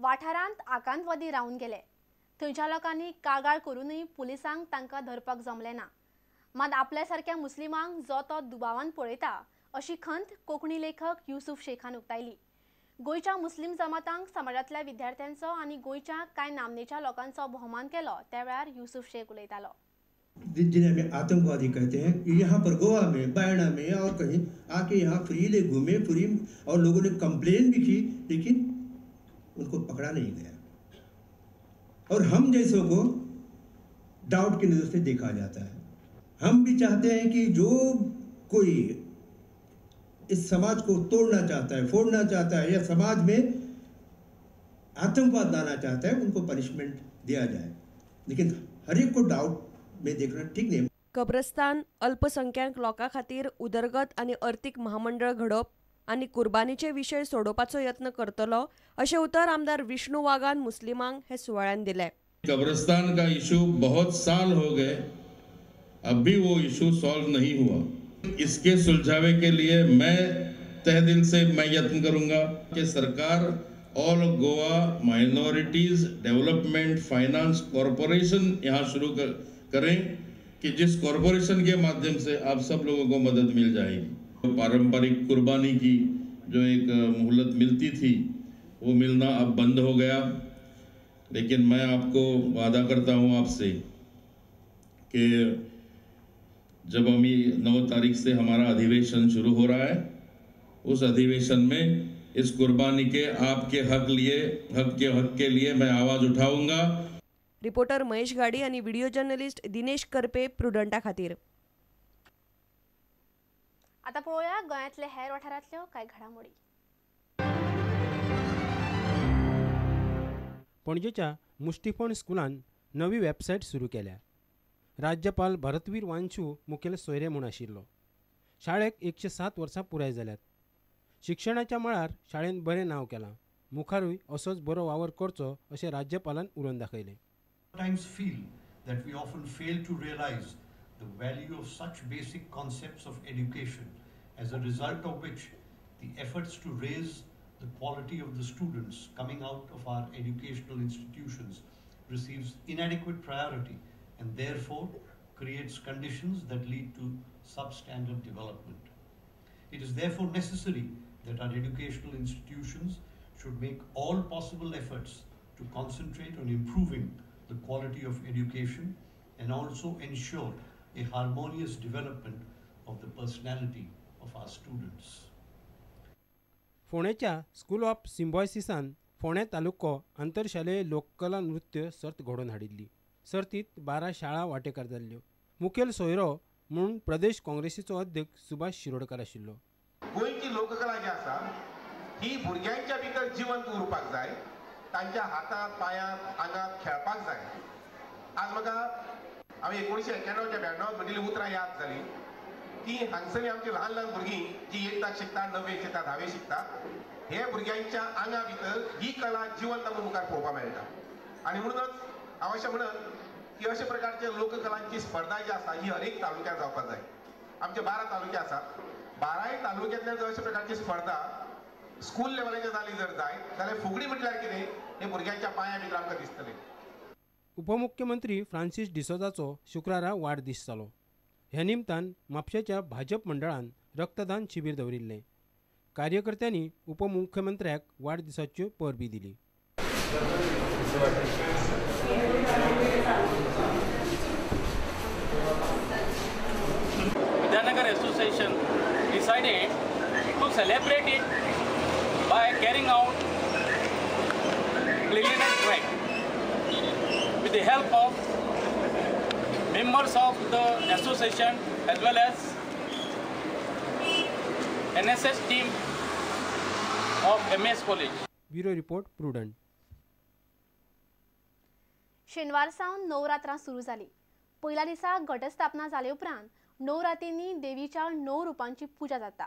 वाठारांत आकांतवादी रावन गेले. थंयच्या लोकांनी कागाळ करूनय पुलिसांक तांकां धरपाक जमलें ना. मात आपल्या सारक्या मुस्लिमांक जो तो दुबावान पळयता अशी खंत कोंकणी लेखक युसूफ शेखान उक्तायली. गोंयच्या मुस्लिम जमातांक समाजांतल्या विद्यार्थ्यांचो आनी गोंयच्या कांय नामनेच्या लोकांचो भोवमान केलो त्या वेळार युसूफ शेख उलयतालो. जिन्हें हमें आतंकवादी कहते हैं, यहाँ पर गोवा में, बायणा में और कहीं आके यहाँ फ्रीली घूमे फ्री, और लोगों ने कंप्लेन भी की, लेकिन उनको पकड़ा नहीं गया। और हम जैसों को डाउट की नज़र से देखा जाता है। हम भी चाहते हैं कि जो कोई इस समाज को तोड़ना चाहता है, फोड़ना चाहता है या समाज में आतंकवाद लाना चाहता है, उनको पनिशमेंट दिया जाए, लेकिन हर एक को डाउट में देखना ठीक नहीं। कब्रस्तान अल्पसंख्याक लोकां खातीर उदरगत आनी अर्थीक महामंडळ घडोवप आनी कुर्बानीचे विशय सोडोवपाचो यत्न करतलो अशें उतर आमदार विष्णू वाघान मुस्लिमांक हे सुवाळ्यान दिलें। कब्रस्तान का इशू बहुत साल हो गए, अब भी वो इशू सॉल्व नहीं हुआ। इसके सुलझावे के लिए मैं तहे दिल से मैं यत्न करूंगा कि सरकार all Goa minorities development finance corporation यहाँ शुरू करें कि जिस कॉरपोरेशन के माध्यम से आप सब लोगों को मदद मिल जाएगी। पारंपरिक कुर्बानी की जो एक मोहलत मिलती थी वो मिलना अब बंद हो गया, लेकिन मैं आपको वादा करता हूँ आपसे कि जब हम 9 तारीख से हमारा अधिवेशन शुरू हो रहा है, उस अधिवेशन में इस कुर्बानी के आपके हक के लिए मैं आवाज़ उठाऊंगा। रिपोर्टर महेश गाडी आणि व्हिडिओ जर्नलिस्ट दिनेश करपे प्रुडंटा खातीर। आता पळोवया गोंयांतले हेर वाठारांतल्यो कांय घडामोडी। पणजेच्या मुष्टिफोण स्कुलान नवी वेबसायट सुरू केल्या। राज्यपाल भारतवीर वांचू मुखेल सोयरे म्हूण आशिल्लो। शाळेक 107 वर्सां पुराय जाल्यात। शिक्षणाच्या मळार शाळेन बरें नांव केलां, मुखारूय असोच बरो वावर करचो अशें राज्यपालान उलोवन दाखयलें। Sometimes feel that we often fail to realize the value of such basic concepts of education, as a result of which the efforts to raise the quality of the students coming out of our educational institutions receives inadequate priority and therefore creates conditions that lead to substandard development. It is therefore necessary that our educational institutions should make all possible efforts to concentrate on improving the quality of education and also ensure a harmonious development of the personality of our students. फोंडेच्या school of सिम्बॉयसिसान फोंडें तालुको आंतरशालेय लोककला नृत्य सर्त घडोवन हाडिल्ली। सर्तीत 12 शाळा वांटेकार जाल्ल्यो। मुखेल सोयरो म्हूण प्रदेश काँग्रेसीचो अध्यक्ष सुभाष शिरोडकर आशिल्लो। गोंयची लोककला जी आसा ही भुरग्यांच्या भितर जिवंत उरपाक जाय, तांच्या हातात पायांत आंगात खेळपाक जाय। आज म्हाका हांवें 1991च्या 92 म्हणिल्ली उतरां याद जाली की हांगसरली आमची ल्हान ल्हान भुरगीं जी एट्थाक शिकता, 9वेक शिकता, 10वेक शिकता, हे भुरग्यांच्या आंगा भितर ही कला जिवंत आमकां मुखार पळोवपाक मेळटा। आनी म्हणूनच हांव अशें म्हणत की अशे प्रकारचे लोककलांची स्पर्धा जी आसा ही हर एक तालुक्यात जावपाक जाय। आमचे 12 तालुके आसात, 12 तालुक्यांतल्यान जर अशे प्रकारची स्पर्धा स्कूल लेवलाचेर जाली जर जायत जाल्यार फुगडी म्हटल्यार कितें हें भुरग्यांच्या पांया भितर आमकां दिसतलें। उपमुख्यमंत्री फ्रांसीस डिसोजाचो शुक्रारा वाडदीस जालो। ह्या निमतान म्हापशेच्या भाजप मंडळान रक्तदान शिबीर दवरिल्लें। कार्यकर्त्यांनी उपमुख्यमंत्र्याक वाडदिसाच्यो परबी दिली। Vidyanagar Association decided to celebrate it by carrying out cleanliness drive with the help of members of the association as well as NSS team of MS College. Bureau Report, Prudent. शेनवार सावन नवरात्रां सुरू जाली। पयल्या दिसा घटस्थापना जाले उपरांत 9 रातींनी देवीच्या 9 रुपांची पुजा जाता।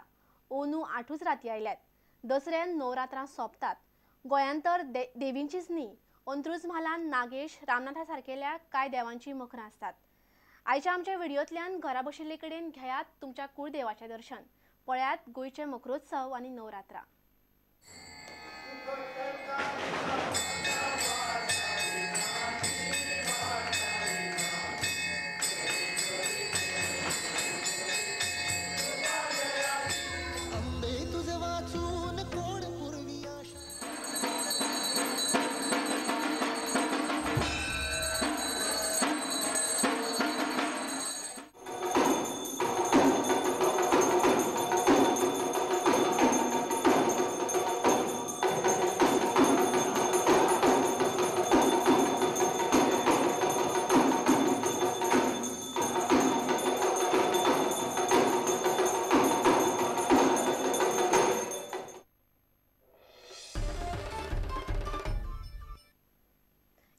अंदू 8च राती आयल्यात। दसऱ्यान नवरात्रां सोंपतात। गोंयांत तर देवींचीच न्ही, अंत्रुज म्हालान नागेश, रामनाथा सारकेल्या कांय देवांची मखरां आसतात। आयच्या आमच्या व्हिडियोंतल्यान घरा बशिल्ले कडेन घेयात तुमच्या कुळदेवाचें दर्शन। पळयात गोंयचे मखरोत्सव आनी नवरात्रां।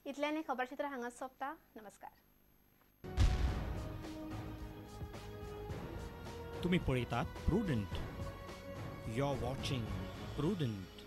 इतल्यान हें खबरचित्र हांगाच सोंपता. नमस्कार. तुम्ही पळयतात Prudent. You are watching Prudent.